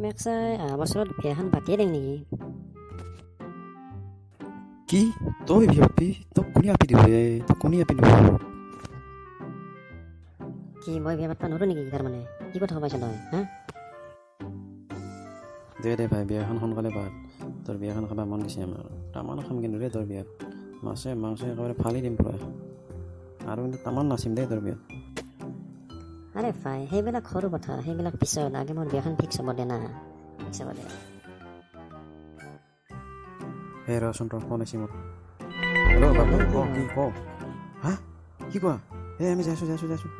Make চাই অহা বছৰত বিয়াখন পাতিয়ে দিম নেকি? কি, তই বিয়া পাতবি? তোক কোনে আপি দিব ৰে? তোক কোনে আপি দিব? কি, মই বিয়া পাতবা নোৱাৰোঁ নেকি? তাৰমানে কি কথা পাইছ তই হা? দে দে ভাই, বিয়াখন সোনকালে পাত। তোৰ বিয়াখন খাব মন গৈছে আমাৰ। তামান খাম কিন্তু দেই তোৰ বিয়াত, মাছে মাংস একেবাৰে ফালি দিম পুৰা। আৰু কিন্তু তামান নাচিম দেই তোৰ বিয়াত। আৰে ভাই, সেইবিলাক সৰু কথা, সেইবিলাক পিছত। আগে মোৰ বিয়াখন ফিক্স হ'ব দে না, ফিক্স হ'ব দে। হে ৰচোন, তোৰ ফোন আহিছে মোৰ। হেল্ল' বাবু, ক কি ক? হা, কি কোৱা? হে আমি যাইছোঁ যাইছোঁ যাইছোঁ।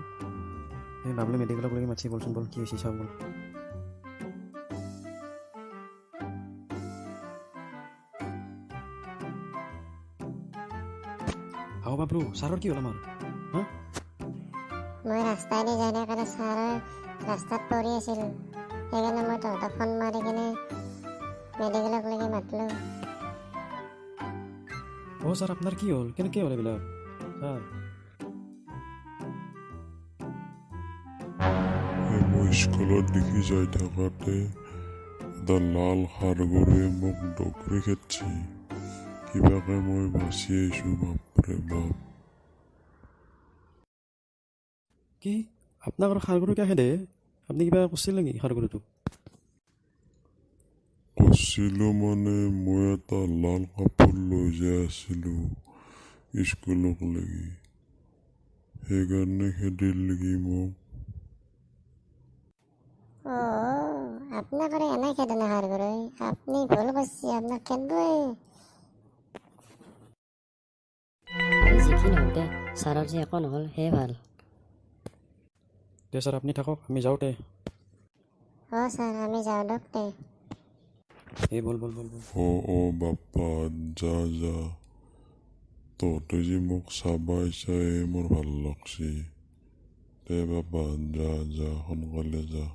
এই বাবলু মেডিকেলক লাগি মাতছি, বলচোন বল, কি হৈছে চাওঁ বল। হাও বাবলু, ছাৰৰ কি হ'ল আমাৰ? হা, মই ৰাস্তাইদি যাই থাকোঁতে ছাৰ ৰাস্তাত পৰি আছিল, সেইকাৰণে মই তহঁতক ফোন মাৰি কিনে মেডিকেলক লাগি মাতিলোঁ। অ' ছাৰ, আপোনাৰ কি হ'ল? কেনেকৈ হ'ল এইবিলাক ছাৰ? এই মই স্কুলত দেখি যাই থাকোঁতে এটা লাল ষাঁড় গৰুৱে মোক ডগৰি খেদছি, কিবাকে মই বাচি আহিছোঁ। বাপৰে বাপ। কি, আপোনাক আৰু ষাঁড় গৰু কিয় খেদে? আপুনি কিবা কৰিছিল নেকি ষাঁড় গৰুটোক? কৰিছিলোঁ মানে, মই এটা লাল কাপোৰ লৈ যাই আছিলোঁ স্কুলক লাগি, সেইকাৰণে খেদিল নেকি মোক। অ' আপোনাক আৰু এনে খেদে না ষাঁড় গৰুৱে? আপুনি ভুল কৰিছে, আপোনাক খেদবই। এই যি কি নহওক দে, ছাৰৰ যে একো নহ'ল সেয়ে ভাল। দে ছাৰ, আপুনি থাকক, আমি যাওঁতে। অ' ছাৰ, আমি যাওঁ দক দে। এই বল বল বল বল। অ' অ' বাপ্পা, যা যা, তহঁতে যে মোক চাবা আহিছা এই মোৰ ভাল লাগছি। দে বাবা, যা যা, সোনকালে যা।